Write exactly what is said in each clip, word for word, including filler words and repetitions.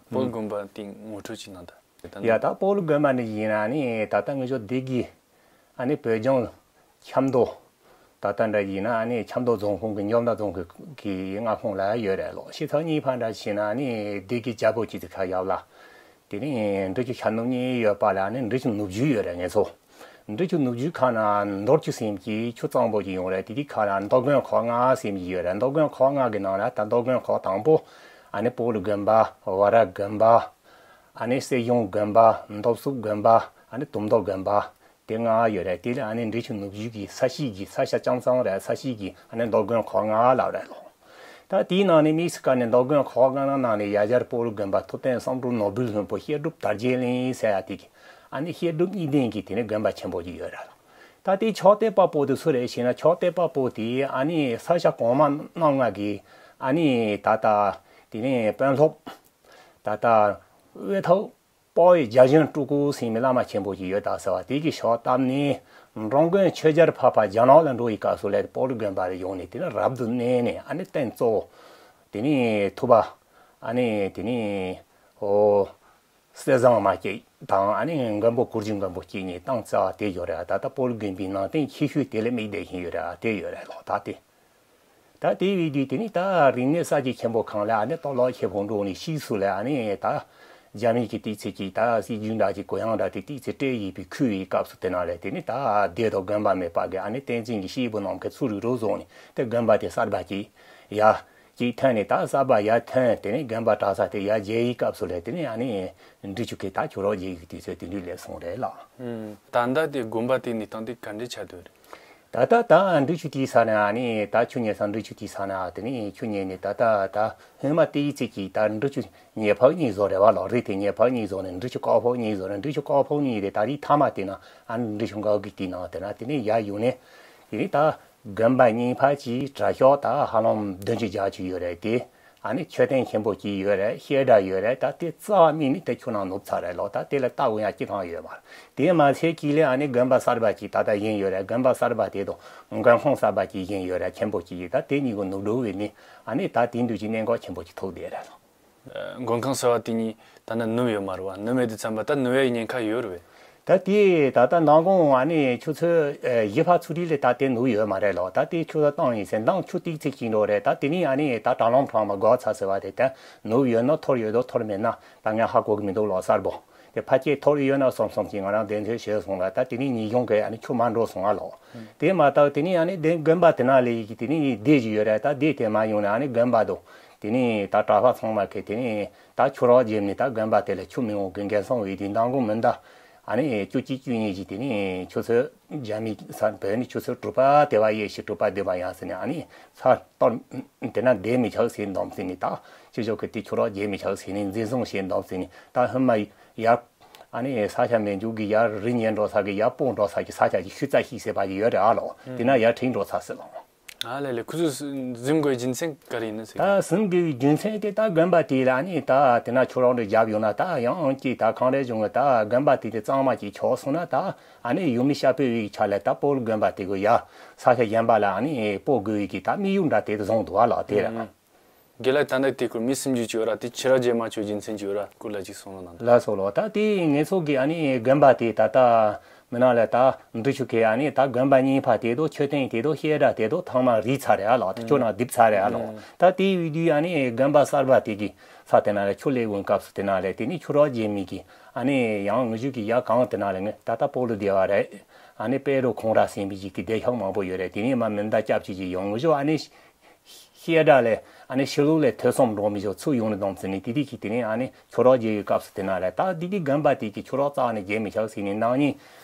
སྤོ་ལོ་དགོན་པ་དེ་ངོ་སྤྲོད་ཅིག་གནང་དང་། ཡ་ད་སྤོ་ལོ་དགོན་པ་ནི་ཡིན་ན་ནི་ད་ལྟ་ངེད་ཚོ་སྡེ་དགེ་ཨ་ནི་བོད་ལྗོངས་ཆབ་མདོ། ད་ལྟ་འདྲ་ཡིན་ན་ཨ་ནི་ཆབ་མདོ་རྫོང་ཁོངས་ཀྱི་འཇོ་མདའ་རྫོང་ཁུལ་གྱི་མངའ་ཁོངས་ལ་ཡོད་རེད་ལོ། ཕྱི་ཚོ་གཉིས་ཕར་འདྲ་ཕྱིན་ན་ཨ་ནི་སྡེ་དགེ་བྱ་ཕོ་སྐྱིད་ཀྱི་ཁ་ཡབ་ལ། དེ་ནས་འབྲི་ཆུ་ཤར་ནུབ་གཉིས་ཡོད་པ་ལ་ཨ་ནི་འབྲི་ཆུ་ནུབ་རྒྱུད་ཡོད་རེད་ངེད་ཚོ། འབྲི་ཆུ་ནུབ་རྒྱུད་ཁ་ན་མདོ་ཆུ་ཟེར་གྱི་ཆུ་གཙང་པོ་ཅིག་ཡོང་རེད། དེ་དེ་ཁ་ན་མདོ་དགོན་ཁག་ལྔ་ཟེར་གྱི་ཡོད་རེད། མདོ་དགོན་ཁག་ལྔ་གི་ནང་ལ་ད་མདོ་དགོན་ཁག་དང་པོ་ཨ་ནི་སྤོ་ལོ་དགོན་པ། ཝ་ར་དགོན་པ། ཨ་ནི་སྲིད་གཞུང་དགོན་པ། མདོ་སུག་དགོན་པ། ཨ་ནི་དུང་མདོ་དགོན་པ། དེ་ལྔ་ཡོད་རེད། དེ་ལ་ཨ་ནི་འབྲི་ཆུ་ནུབ་རྒྱུད་ཀྱི་ས་གཤིས་ཀྱི་ས་ཆ་རྐྱང་རྐྱང་རེད། ས་གཤིས་ཀྱི་ཨ་ནི་མདོ་དགོན་ཁག་ལྔ་ལབ་རེད་ལོ། ད་དེའི་ནང་ནས་དམིགས་སུ་བཀར་ནས་མདོ་དགོན་ཁག་ལྔ་ནང་ནས་ཡ་གྱལ་སྤོ་ལོ་དགོན་པ་ཐུབ་བསྟན་བསམ་གྲུབ་ནོར་བུའི་ལྷུན་པོ་བཤད་སྒྲུབ་དར་རྒྱས་གླིང་ཟེར་ཡ་དེ་གི་ཨ་ནི་བཤད་སྒྲུབ་གཉིས་ལྡན་གྱི་དེ་ནས་དགོན་པ་ཆེན་པོ་ཅིག་ཡོད་རེད་ལོ། ད་དེ་ཕྱག་དེབ་པ་པོ་དེ་སུ་རེད་ཞེ་ན། ཕྱག་དེབ་པ་པོ་དེ་ཨ་ནི་ས་སྐྱ་གོང་མ་རྣམ་ལྔ་གི་ཨ་ནི་ད་ལྟ་དེ་ནས་དཔོན་སློབ་ད་ལྟ་དབུས་ཐོག་དཔའ་བོའི་རྒྱ་གཞུང་སྤྲུལ་སྐུ་ཟེར་མི་བླ་མ་ཆེན་པོ་ཞིག་ཡོད་ད་ཟེར་བ་དེ་གི་ཕྱག་བཏབ་ནས། འགྲོ་མགོན་ཆོས་རྒྱལ་འཕགས་པ་རྒྱ་ནག་ལ་འགྲོ་བའི་སྐབས་སུ་ལ་སྤོ་ལོ་དགོན་པ་ལ་ཡོང་ནས་དེ་ནས་རབ་ཏུ་གནས་ནས་ཨ་ནི་རྟེན་གཙོ་བོ་དེ་ནས་ཐུབ་པ། ཨ་ནི་དེ་ནས་ཨོ་གསེར་ཟངས་མ་སྐྱེས་དང་ཨ་ནི་མགོན་པོ་གུར་གྱི་མགོན་པོ་སྐྱེས་ནས་བཏང་རྩ་བ་དེ་ཡོད་རེད། ད་ལྟ་སྤོ་ལོ་དགོན་པའི་ནང་རྟེན་ཆེ་ཤོས་དེ་ལ་དམིགས་བསྡད་བཞིན་ཡོད་རེད། དེ་ཡོད་རེད་ལོ། ད་དེ། ད་དེ་བས་དུས་དེ་ནི་ད་རིག་གནས་གསར་བརྗེ་ཆེན་པོ་གང་ལ་ཨ་ནི་སྟོད་ལོགས་ཆེ་ཕོ་འགྲོ་ནས་ཕྱིས་སུ་ལ་ཨ་ནི་ད་རྒྱ་མི་གི་ཏིག་ཙེ་གི་ད་སྲིད་ཇུས་འདྲ་གི་གུ་ཡངས་འདྲ་དེ་ཏིག་ཙེ་སྤྲད་ཡིན་པའི་ཁུལ་བའི་སྐབས་སུ་དེ་ན་ལས་དེ་ནི་ད་སྡེ་དང་དགོན་པ་མེད་པ་གི་ཨ་ནི་བསྟན་འཛིན་གྱི་སྐྱེས་བུ་རྣམས་ཀྱི་ཚུར་རུ་རུ་བཟུང་ནས་དེ་དགོན་པ་དེ་གསར་པ་གི་ཡ་གཅིག་ཐོན་ནས། ད་གསར་པ་ཡར་ཐོན། དེ་ནས་དགོན་པ་གྲྭ་ས་དེ་ཡར་རྒྱས་ཡི་སྐབས་སུ་ལས་དེ་ནས་ཨ་ནི་འབྲི་ཆུ་ཁའི་ད་ཆུ་རགས་རྒྱས་ཡི་དུས་ཚོད་དེ་འདྲ་སླེབས་སོང་རེད་ལགས། ཨུམ། ད་ལྟ་དེ་དགོན་པ་དེ་གནས་སྟངས་དེ་ག་འདྲ་ཆགས་བསྡད་རེད། ད་ལྟ་ད་འབྲི་ཆུ་དེའི་ས་ནས་ཨ་ནི་ད་ཆུ་ཉེ་ས། འབྲི་ཆུ་དེའི་ས་ནས་དེ་ནས་ཆུ་ཉེ་ནས་ད་ལྟ་ད་སྔོན་མ་དེའི་ཚེ་གི་ད་འབྲི་ཆུ་ཉེ་འཕགས་གཉིས་བཟོ་རེད་བ་ལགས། རི་དེ་ཉེ་འཕགས་གཉིས་བཟོ་ནས་འབྲི་ཆུ་དཀར་ཕོ་གཉིས་བཟོ་ནས། འབྲི་ཆུ་དཀར་ཕོ་གཉིས་དེ་ད་རིའི་མཐའ་མ་དེ་ན་ཨ་ནི་འབྲི་ཆུ་འགག་གི་དེ་ན་དེ་ན་དེ་ནས་ཡར་ཡོང་ནས་དེ་ནས་ད། དགོན་པ་གཉིས་ཕར་གཅིག་གྲྭ་ཤག་ད་ཧ་ལམ་བདུན་ཅུ་བརྒྱད་ཅུ་ཡོད་རེད་དེ། ཨ་ནི་མཆོད་རྟེན་ཆེན་པོ་གཅིག་ཡོད་རེད། བཤད་གྲྭ་ཡོད་རེད། ད་དེ་རྩ་བ་མིག་ནི་དེ་ཆུ་ནང་ནུབ་ཚར་རེད་ལོ། ད་དེ་ལ་ལྟ་དགོས་ཡ་ཅི་གང་ཡོད་མ་རེད། དེ་མ་ཚད་གཅིག་ལ་ཨ་ནི་དགོན་པ་གསར་པ་གཅིག་ད་ལྟ་བཞེངས་ཡོད་རེད། དགོན་པ་གསར་པ་དེ་དང་མགོན་ཁང་གསར་པ་གཅིག་བཞེངས་ཡོད་རེད། ཆེན་པོ་གཅིག་ད་དེ་གཉིས་ཀྱི་ནུབ་འགྲོ་བའི་ནི་ཨ་ནི་ད་དེ་འདུག་ཅིག་གནད་འགག་ཆེན་པོ་གཅིག་ཐུག་བསྡད་རེད་ལོ། མགོན་ཁང་ཟེར་བ་དེ་གཉིས་ད་ནི་ནུབ་ཡོད་མ་རེད་བ། ནུབ་མེད་དུས་ཙམ་པ་ད་ནུབ་ཡའི་ཉེན་ཁ་ཡོད་རེད་བས། ད་དེ་ད་ལྟ་མདང་དགོང་ཨ་ནི་ཆུ་ཚོད་བཞི་ཕར་ཚུར་རེ་ལ་ད་དེ་ནུབ་ཡོད་མ་རེད་ལོ། ད་དེ་ཆུ་ཚོད་བཏང་ཡིན་ཟེར། མདང་ཆུ་ཏིག་ཙི་ཅིག་འགྲོ་རེད། ད་དེ་ནི་ཨ་ནི་ད་དྲ་ལམ་ཁང་མ་འགག་ཚར་ཟེར་བ་དེ་ད་ནུབ་ཡོད་ན་འཐོར་ཡོད་དོ། འཐོར་མེད་ན་ད་ངས་ཧ་གོ་གི་མི་འདུག་ལོ་གསར་པོ། དེ་ཕལ་ཆེར་འཐོར་ཡོད་ན་བསམ་བསམ་གྱིས་ང་རང་གདན་འདྲེན་བྱས་སོང་ལ། ད་དེ་ནི་ཉིན་གུང་གི་ཨ་ནི་ཆུ་མར་འགྲོ་སོང་ང་ལོ། དེ་མ་གཏོགས་དེ་ནི་ཨ་ནི་དེ་དགོན་པ་དེ་ན་ལས་ཀྱི་དེ་ནི་སྡེ་ཞིག་ཡོད་རེད། ད་སྡེ་དེ་མར་ཡོང་ནས་ཨ་ནི་དགོན་པ་དང་དེ་ནི་ད་གྲྭ་པ་ཚང་མ་གི་དེ་ནི་ད་ཆུ་རགས་རྒྱབ་ནས་ད་དགོན་པ་དེ་ལ་ཆུ་མི་འོང་གི་འགན་སོང་བའི་དེ་མདང་དགོང་མི་འདའ། ཨ་ནི་བཅུ་གཅིག་བཅུ་གཉིས་ཀྱི་དེ་ནི་ཆུ་ཚོད་རྒྱ་མི་ས་བོད་ནི་ཆུ་ཚོད་དྲུག་པ་དེ་བ་ཡེ་ཤེས་དྲུག་པ་བདུན་པ་ཡང་ཟེར་ནས་ཨ་ནི་ཚར་གཏོར་དེ་ན་བསྡད་མི་ཆོག་ཟེར་འདུག་ཟེར་ནས། ད་ཕྱི་ཕྱོགས་ཀྱི་དེ་ཆུ་རགས་རྒྱས་མི་ཆོག་ཟེར་ནས་འཛིན་བཟུང་བྱས་འདུག་ཟེར་ནས། ད་ཧི་མ་ཡར་ཨ་ནི་ས་ཆ་མེད་འཇུག་གི་ཡར་རི་ཉལ་འགྲོ་ས་གི་ཡར་སྤོ་འགྲོ་ས་གི་ས་ཆ་གི་ཤུལ་རྩ་ཤིག་ཟེར་བ་གི་ཡོད་རེད་ཨ་ལོ། དེ་ན་ཡར་ཁྲིད་འགྲོ་ས་ཟེར་ལོ། ཨ་ལེ་ལེ། ཁོ་ཚོས་ཟིན་དགོས་རྒྱུ་མཚན་ག་རེ་ཡིན་ན་ཟེར། ད་ཟིན་དགོས་རྒྱུ་མཚན་དེ་ད་དགོན་པ་དེ་ལ་ཨ་ནི་ད་དེ་ན་ཆུ་རགས་འདྲ་བརྒྱབ་ཡོང་ན་ད་ཡང་ཅིག་ད་གང་རེད་བྱུང་གི། ད་དགོན་པ་དེ་དེ་གཙང་མ་ཅིག་ཆགས་སོང་ན་ད་ཨ་ནི་ཡུལ་མི་ཤ་པོའི་ཆ་ལ་ད་སྤོ་ལོ་དགོན་པ་དེ་གི་ཡ་ས་ཆ་གཞན་པ་ལ་ཨ་ནི་སྤོ་དགོས་ཡི་གི་ད་དམིགས་ཡུལ་འདྲ་དེ་བཟུང་འདུག་ཨ་ལགས། དེ་ར། རྒན་ལགས་ད་ནི་དེ་སྐོར་མི་སུམ་ཅུ་ཅིག་ཡོད་ར། དེ་ཆུ་རགས་རྒྱས་མ་ཆོག་རྒྱུ་མཚན་ཅིག་ཡོད་ར། སྐོར་ལ་ཅིག་གསུང་རོགས་གནང་། ལགས་སོ་ལགས། ད་དེ་ངེད་ཚོ་གི་ཨ་ནི་དགོན་པ་དེ་ད་ལྟ་མི་ནང་ལ་ད་འབྲི་ཆུ་ཁའི་ཨ་ནི་ད་དགོན་པ་གཉིས་ཕ་དེ་དོ་མཆོད་རྟེན་དེ་དོ་བཤད་གྲྭ་དེ་དོ་ཚང་མ་རིལ་ཚར་རེད་ཨ་ལགས། ད་ཁྱོད་ནང་རྡིབ་ཚར་རེད་ཨ་ལགས། ད་དེ་ཡོད་དུས་ཨ་ནི་དགོན་པ་གསར་པ་དེ་གི་ས་དེ་ན་ལ་ཆུ་སླེབས་ཡོང་སྐབས་སུ་དེ་ན་ལ་དེ་ནི་ཆུ་རགས་རྒྱས་མི་གི་ཨ་ནི་ཡང་ངུ་ཆུ་གི་ཡ་གང་དེ་ན་ལ་ངས་ད་ལྟ་སྤོ་ལོ་སྡེ་བ་རེད། ཨ་ནི་དཔལ་རོ་ཁོང་ར་ཟིན་པའི་གི་སྡེ་ཤག་མང་པོ་ཡོད་རེད། དེ་ནི་མ་མི་འདའ་སྐྱབས་བཅོལ་གྱི་ཡོང་ངུ་ཆུ་ཨ་ནི། བཤད་གྲྭ་ལས་ཨ་ནི་ཕྱི་ལོགས་ལས་ཐོས་བསམ་འགྲོ་མི་ཆོག་ཚུར་ཡོང་ནས་བསྡོམས་ཟིན་ནས་དེ་དུས་ཀྱི་དེ་ནས་ཨ་ནི་ཆུ་རགས་རྒྱས་ཡོད་སྐབས་སུ་དེ་ན་ལས་ད་དེ་དུས་དགོན་པ་དེ་གི་ཆུ་རགས་རྩ་ནས་རྒྱས་མི་ཆོག་ཟིན་ནས་ནང་ཉིན་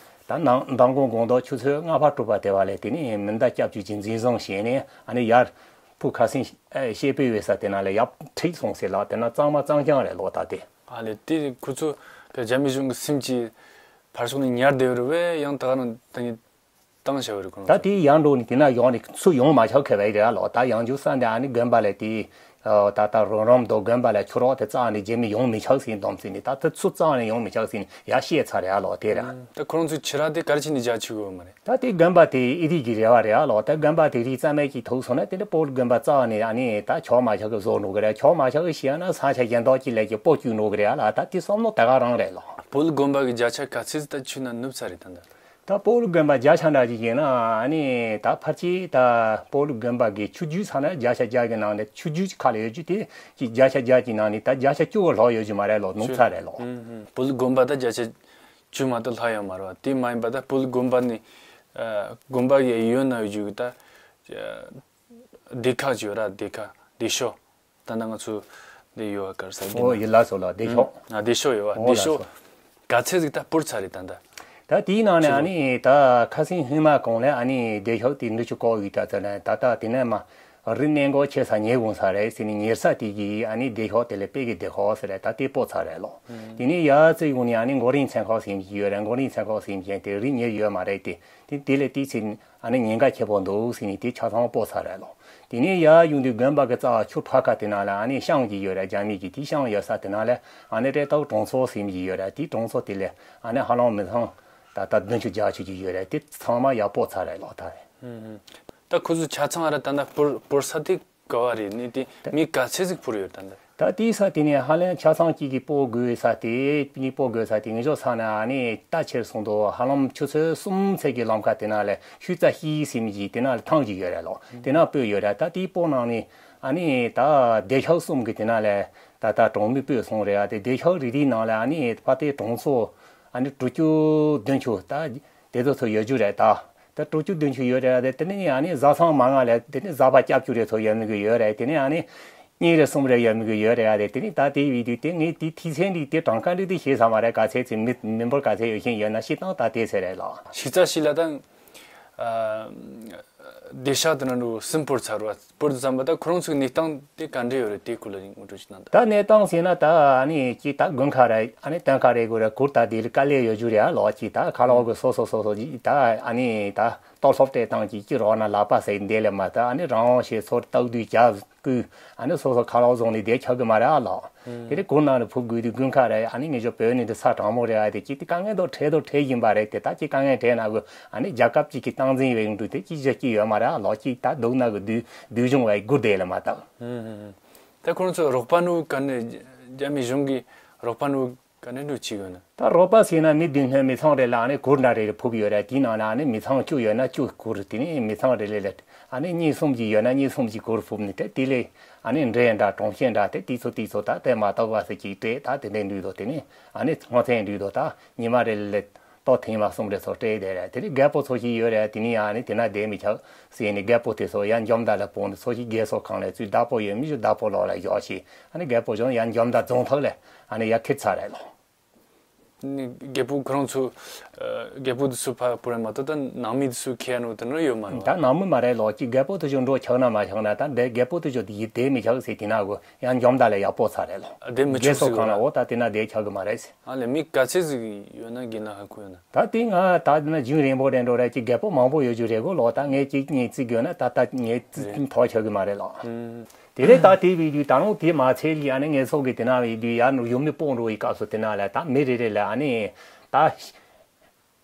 ད་ནང་མདང་དགོང་དགོང་དག་ཆུ་ཚོད་ལྔ་ཕར་དྲུག་པ་དེ་བ་ལས་དེ་ནས་མི་འདའ་སྐྱབས་བཅོལ་གྱི་འཛིན་བཟུང་བྱས་ནས་ཨ་ནི་ཡར་ཕུ་ཁ་སེང་བཤད་པའི་འོད་ས་དེ་ན་ལས་ཡར་ཁྲིད་སོང་ཟེར་ལགས། དེ་ན་གཙང་མ་གཙང་རྐྱང་རེད་ལོ་ད་དེ། ཨ་ལས་དེ་ཁོ་ཚོ་གི་རྒྱ་མི་གཞུང་གི་སེམས་ཀྱི་ཕར་ཕྱོགས་ནས་ཉར་བསྡད་ཡོད་རེད་བས། ཡང་ད་ག་ནང་ད་ནི། བཏང་བྱ་བའི་རིགས་ད་དེ་ཡར་འགྲོ་ནས་དེ་ན་ཡོང་ནས་ཚུར་ཡོང་མ་ཆོག་མཁན་བས་རེད་ལོ། ད་ཡང་འཇུག་ས་འདི་ཨ་ནི་དགོན་པ་ལས་དེ་ ཨ། ད་ལྟ་རོང་རོང་མདོ་དགོན་པ་ལ་ཆུ་རགས་དེ་རྩ་ནས་རྒྱ་མི་ཡོང་མི་ཆོག་ཟེར་མདོམ་ཟེར་ནས། ད་དེ་ཚུར་རྩ་ནས་ཡོང་མི་ཆོག་ཟེར་ནས་ཡར་བཤད་ཚར་རེད་ཨ་ལོ། དེ་ར། ད་ཁོ་རང་ཚོའི་ཕྱིར་ར་དེ་ག་རེ་བྱས་ནས་རྒྱག་ཆོག་གི་ཡོད་མ་རེད། ད་དེ་དགོན་པ་དེ་ཨི་རིག་གི་རེ་བ་རེད་ཨ་ལོ། ད་དགོན་པ་དེ་རིག་རྩ་མེད་ཅིག་ཐུག་སོང་ན། དེ་འདྲ་སྤོ་ལོ་དགོན་པ་རྩ་ནས་ཨ་ནི་ད་ཆོག་མ་ཆོག་གི་བཟོ་འགྲོ་གི་རེད། ཆོག་མ་ཆོག་གི་བཤད་ན་ས་ཆ་གཞན་དག་ཅིག་ལ་ཅིག་སྤོ་བཅུག་འགྲོ་གི་རེད་ཨ་ལ། ད་དེ་བསམ་བློ་དེ་ག་རང་རེད་ལོ། སྤོ་ལོ་དགོན་པ་གི་བརྒྱ་ཆ་ག་ཚོད་ད་ཆུ་ནང་ནུབ་ཚར་རེད་ད་ལྟ། ད་སྤོ་ལོ་དགོན་པ་བརྒྱ་ཆ་འདྲ་ཅིག་ཡིན་ན། ཨ་ནི་ད་ཕལ་ཆེར་ད་སྤོ་ལོ་དགོན་པ་གི་ཆུ་རྒྱུན་ཚང་ན་བརྒྱ་ཆ་བརྒྱ་གི་ནང་ནས་ཆུ་རྒྱུན་ཁ་ལ་ཡོད་རྒྱུ་དེ་ཅིག་བརྒྱ་ཆ་བརྒྱ་གི་ནང་ནས་ད་བརྒྱ་ཆ་བཅུ་ལྷག་ཡོད་རྒྱུ་མ་རེད་ལོ། ནུབ་ཚར་རེད་ལོ། ཨུམ་ཧུམ། སྤོ་ལོ་དགོན་པ་ད་བརྒྱ་ཆ་བཅུ་མ་གཏོགས་ལྷག་ཡོད་མ་རེད་བ། དེ་མ་ཡིན་པ་ད་སྤོ་ལོ་དགོན་པ་ནས་ཨ་དགོན་པ་གི་གཡོན་ན་ཡོད་རྒྱུ་གི་ད་ཨ་སྡེ་ཁག་ཅིག་ཡོད་ར། སྡེ་ཁག་སྡེ་ཤོག་ད་ལྟ་ང་ཚོ་འདི་ཡོད་བ་གར་ས་འདི་ཨོ་ན། ཡི་ལ་སོ་ལ་སྡེ་ཤོག་ཨ་སྡེ་ཤོག་ཡོད་བ། ཨོ་སྡེ་ལ་ཤོག་སོ། ག་ཚད་ཟིག་ད་སྤུར་ཚར་རེད་ད་ལྟ། ད་དེའི་ནང་ནས་ཨ་ནི་ད་ཁ་སང་སྔོན་མ་གོང་ལ་ཨ་ནི་སྡེ་ཤོག་དེ་འདི་ཆུ་བཀོག་ཡོད་ད་ཚོད་ན། ད་ལྟ་དེ་ནས་མ་རི་གནས་འགོ་ཆེ་ས་ཉེ་གོང་ས་རེད་ཟེར་ནས་ཉེར་ས་དེ་གི་ཨ་ནི་སྡེ་ཤོག་དེ་ལ་དཔེ་གི་སྡེ་ཤོག་ཟེར་རེད། ད་དེ་སྤོ་ཚར་རེད་ལོ། དེ་ནས་ཡ་ཙི་ཡོང་ནས་ཨ་ནི་མགོ་རིང་ཚན་ཁག་ཟེར་གྱི་ཡོད་རེད། མགོ་རིང་ཚན་ཁག་ཟེར་གྱི་དེ་རི་ཉེར་ཡོད་མ་རེད། དེ་དེ་དེ་ལས་དེ་ཚེ་ཨ་ནི་ཉེན་ཁ་ཆེ་པོ་འདུག་ཟེར་ནས་དེ་ཆ་ཚང་སྤོ་ཚར་རེད་ལོ། དེ་ནས་ཡར་ཡོང་དུས་དགོན་པ་གི་རྩ་བ་ཆུ་ཕར་ཁ་དེ་ནང་ལ་ཨ་ནི་ཤང་གི་ཡོད་རེད། རྒྱ་མི་གི་དེ་ཤང་ཡོད་ས་དེ་ནང་ལ་ཨ་ནི་རེ་ཏོག་གྲོང་ཚོ་ཟེར་གྱི་ཡོད་རེད། དེ་གྲོང་ཚོ་དེ་ལ་ཨ་ནི་ཧ་ལམ་མི་ཚང་ད་ལྟ་བདུན་ཅུ་བརྒྱད་ཅུ་གི་ཡོད་རེད། དེ་ཚང་མ་ཡར་སྤོ་ཚར་རེད་ལོ། ད་ད་ཁོ་ཚོ་ཆ་ཚང་ཨ་ར་ད་ན་སྤོར་སྤོར་ས་དེ་ག་བ་རེད། ནི་དེ་མི་ག་ཚད་ཟིག་སྤོར་ཡོད་ད་ད། ད་དེའི་ས་དེ་ནས་ཧ་ལམ་ཆ་ཚང་གཅིག་གིས་སྤོ་དགོས་ས་དེ་གཉིས་སྤོ་དགོས་ས་དེ་ངེད་ཚོ་ས་ན་ཨ་ནི་ད་ཆེར་སོང་དུས་ཧ་ལམ་ཆུ་ཚོད་གསུམ་ཚད་ཀྱི་ལམ་ཁ་དེ་ན་ལས་ཤུལ་རྩ་གཅིག་ཟེར་མི་གཅིག་དེ་ན་ལས་ཐང་གཅིག་ཡོད་རེད་ལོ། དེ་ན་སྤོས་ཡོད་རེད། ད་དེའི་སྤོ་ནང་ནས་ཨ་ནི་ད་སྡེ་ཤོག་གསུམ་གི་དེ་ན་ལས་ད་ད་གྲོང་མི་སྤོས་སོང་རེད། ཨ་དེ་སྡེ་ཤོག་རེ་རེའི་ནང་ལས་ཨ་ནི་ཕ་དེ་གྲོང་ཚོ་ཨ་ནི་དྲུག་ཅུ་བདུན་ཅུ་ད་དེ་ཚོ་ཚོ་ཡོད་རྒྱུ་རེད་ད། ད་དྲུག་ཅུ་བདུན་ཅུ་ཡོད་རེད། དེ་ནས་ཨ་ནི་བཟའ་ཚང་མང་ང་ལས་དེ་ནས་བཟའ་པ་སྐྱབས་བཅོལ་རེ་ཚོ་ཡོད་མི་གི་ཡོད་རེད། དེ་ནས་ཨ་ནི་གཉིས་རེ་གསུམ་རེ་ཡོད་མི་གི་ཡོད་རེད། ཨ་རེད། དེ་ནས་ད་དེ་བི་དུས་དེ་ངས་དེ་ཐིག་ཚན་འདི་དེ་གྲངས་ཀ་འདི་དེ་ཤེས་ས་མ་རེད། ག་ཚད་ཚེ་མི་མི་འབོར་ག་ཚད་ཡོད་ཤེས་ཡོད་ན་ཤེས་སྟངས་ད་དེ་ཚེ་རེད་ལ། ཤི་ཚ་ཤི་ལ་དང་། ཨ། སྡེ་ཤག་དེ་ན་འགྲོ་སུམ་སྤོར་ཚར་བ་སྤོར་དུ་བསམ་པ་ད་ཁོ་རང་ཚོའི་གནས་སྟངས་དེ་ག་འདྲ་ཡོད་རེད། དེ་སྐོར་ལ་ངོ་སྤྲོད་ཅིག་གནང་དང་། ད་གནས་སྟངས་ཟེར་ན་ད་ཨ་ནི་ཅིག་ད་དགུན་ཁ་རེད། ཨ་ནི་སྟོན་ཁ་རེད་དགོས་རེད། གུར་ད་དེ་ལ་དཀའ་ལས་ཡོད་རྒྱུ་རེད་ཨ་ལོ། ཅིག་ད་ཁ་ལོག་གི་སོ་སོ་སོ་སོ་ཅིག་ད་ཨ་ནི་ད་ལྟོ་སློབ་སྤྲད་སྟངས་ཅིག་ཅིག་རོགས་ན་ལག་པ་ཟེར་འདས་ལས་མ་ད་ཨ་ནི་རང་དབང་ཞེས་ཚོར་སྟག་དུས་རྒྱ་བསྐུལ། ཨ་ནི་སོ་སོ་ཁ་ལོག་བཟུང་ནས་བསྡད་ཆོག་གི་མ་རེད་ཨ་ལོ། དེ་རིང་གུར་ནང་ལ་ཕུབ་དགོས་དུས་དགུན་ཁ་རེད། ཨ་ནི་ངེད་ཚོ་བོད་ནས་འདི་ས་གྲང་མོ་རེད། ཨ་དེ་ཅིག་དེ་དཀའ་ངལ་དང་འཕྲད་དང་འཕྲད་བཞིན་པ་རེད། དེ་ད་ཅིག་དཀའ་ངལ་འཕྲད་ན་དགོས། ཨ་ནི་རྒྱལ་ཁབ་ཅིག་གི་སྟངས་འཛིན་བྱེད་འདུག་དེ་ཅིག་བྱེད་ཀྱི་ཡོད་མ་རེད་ཨ་ལོ། ཅིག་ད་སྡུག་ན་གི་སྡུག་སྡུག་སྦྱོང་བའི་སྒུར་བསྡད་ལ་མ་བཏང་། ད་ཁོང་ཚོ་རོགས་པ་ནུ་ག་ནས་རྒྱ་མི་གཞུང་གི་རོགས་པ་ནུ་ག་ནས་འགྲོ་བྱེད་དགོས་ན། ད་རོགས་པ་ཟེར་ན་མི་བདུན་སྣོད་མི་ཚང་རེ་ལ་ཨ་ནི་གུར་འདྲ་རེ་རེ་ཕུབ་ཡོད་རེད། དེའི་ནང་ལ་ཨ་ནི་མི་ཚང་བཅུ་ཡོད་ན་བཅུ་གུར། དེ་ནས་མི་ཚང་རེ་ལས་ལ་ཨ་ནི་གཉིས་གསུམ་གྱི་ཡོད་ན་གཉིས་གསུམ་གྱི་གུར་ཕུབ་ནས་དེ་དེ་ལས་ཨ་ནི་འདྲེ་འདྲ་གྲོང་ཁྱེར་འདྲ་དེ་དུས་ཚོད་དུས་ཚོད་ད་དེ་མ་གཏོགས་པ་ཟེར་གྱི་སྤྲད། ད་དེ་འདྲའི་འདུས་དོ། དེ་ནས་ཨ་ནི་སྔོ་ཚལ་འདུས་དོ། ད་ཉི་མ་རེ་ལས་ལྟོ་ཐེངས་མ་གསུམ་རེ་ཚོ་སྤྲད་བསྡད་རེད། དེ་ནས་རྒད་པོ་ཚོ་ཞིག་ཡོད་རེད། དེ་ནས་ཨ་ནི་དེ་ན་བསྡད་མི་ཆོག་ཟེར་ནས་རྒད་པོ་དེ་ཚོ་ཡར་འཇོ་མདའ་ལ་སྤུངས་ནས་ཚོ་ཞིག་རྒས་གསོ་ཁང་ལ་བཙུད། བདག་པོ་ཡོད་མི་ཞིག་བདག་པོ་ལོག་ལ་བཞག་ཞིག་ཨ་ནི་རྒད་པོ་ཞིག་ཡར་འཇོ་མདའ་རྫོང་ཐོག་ལ་ཨ་ནི་ཡར་ཁྱེར་ཚར་རེད་ལོ། ནི་རྒད་པོ་ཁོ་རང་ཚོ་ཨ་རྒད་པོ་དེ་ཚོ་ཕར་སྤོ་ར་མ་གཏོགས་ད་ནང་མི་དེ་ཚོ་ཁྱེར་ནོ་དེ་འདྲ་ཡོད་མ་རེད། ད་ནང་མི་མ་རེད་ལོ། ཅིག་རྒད་པོ་དེ་ཚོ་འགྲོ་ཆོག་ན་མ་ཆོག་ན་ད་འདི་རྒད་པོ་དེ་ཚོ་དེ་ཡི་དེ་མི་ཆོག་ཟེར་དེ་ན་གོ་ཡང་འཇོ་མདའ་ལ་ཡར་སྤོ་ཚར་རེད་ལོ། དེ་མི་ཆོག་རྒས་གསོ་ཁང་ལ་འོ་ད་དེ་ན་བསྡད་ཆོག་གི་མ་རེད་ཟེར། ཨ་ལས་མི་ག་ཚད་ཟིག་ཡོད་ན་རྒན་ན་ཧ་གོ་ཡོད་ན། ད་དེ་ང་ད་དེ་ན་རྒྱུན་རིང་པོ་རེད་འགྲོ་རེད། ཅིག་རྒད་པོ་མང་པོ་ཡོད་རྒྱུ་རེད་གོ་ལོ། ད་ངས་ཅིག་ངས་རྩིས་དགོས་ན་ད་ལྟ་ངས་རྩིས་ཐོག་ཆོག་གི་མ་རེད་ལོ། དེ་རེད། ད་དེ་བས་དུས་ད་རུང་དེ་མ་ཚད་ལི་ཨ་ནི་ངེད་ཚོ་གི་དེ་ན་བས་དུས་ཡར་ནུབ་ཡུལ་མི་སྤོ་འགྲོ་ཡི་སྐབས་སུ་དེ་ན་ལ་ད་མི་རེ་རེ་ལ་ཨ་ནི་ད་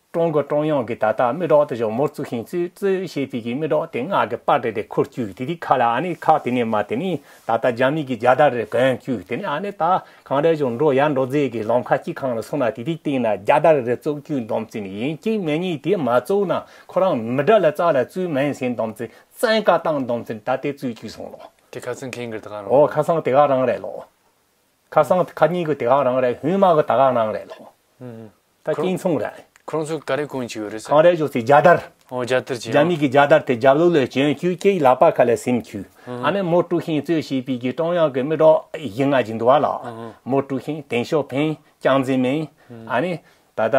ཀྲུང་གོ་ཀྲུང་དབྱང་གི་ད་ལྟ་མི་རོགས་དེ་ཚོ་མོ་བཙུགས་ཤིང་བཙུགས་བཙུགས་བྱེད་པའི་གི་མི་རོགས་དེ་ང་གི་པར་རེ་རེ་འཁུར་བཅུག་དེ་དེ་ཁ་ལ་ཨ་ནི་ཁག་དེ་ནས་མ་དེ་ནི་ད་ལྟ་རྒྱ་མི་གི་རྒྱལ་དར་རེ་གོན་བཅུག་དེ་ནི་ཨ་ནི་ད་གང་རེ་བྱུང་འགྲོ་ཡར་འགྲོ་རྫས་ཀྱི་ལམ་ཁ་གཅིག་ཁང་ལ་སོང་ན་དེ་དེ་སྟེང་ན་རྒྱལ་དར་རེ་བཙུགས་བཅུག་འདོམ་རྩིས་ནི་ཡིན་གཅིག་མིན་གཉིས་དེ་མ་བཙུགས་ན་ཁོ་རང་མི་དགྲ་ལ་རྩ་ལ་བཙུགས་མིན་ཟེར་འདོམ་རྩིས། བཙན་བཀའ་བཏང་འདོམ་ཚིག་ད་ལྟའི་རྩོད་རྒྱུ་སོང་ལོ། དེ་ཁ་སང་མཁན་གྱི་ད་ག་རང་། ཨོ་ཁ་སང་དེ་ག་རང་རེད་ལོ། ཁ་སང་ཁ་ཉིན་གྱི་དེ་ག་རང་རེད། ཧུན་མ་གི་ད་ག་རང་རེད་ལོ། ད་ཁོ་རྐྱེན་ཚོང་རེད། ཁོ་རང་ཚོ་ག་རེ་གོན་གྱི་ཡོད་རེད་ཟེར། གང་རེད་ཞོག་ཚེ་རྒྱ་དར། ཨོ་རྒྱ་དར་ཅིག་རྒྱ་མི་གི་རྒྱ་དར་དེ་རྒྱབ་ལོགས་ལ་གྱོན་བཅུག་ཅིག་ལག་པ་ཁ་ལ་ཟིན་བཅུག་ཨ་ནི་མོ་ཀྲུའུ་ཤིན་གཙོས་བྱས་པའི་གི་ཀྲུང་དབྱང་གི་མི་རོགས་ཡིན་ང་ཅིག་འདུག་བ་ལ། མོ་ཀྲུའུ་ཤིན། ཏེང་ཞའོ་ཕིང་། ཅང་ཙེ་མིན། ཨ་ནི་ད་ལྟ་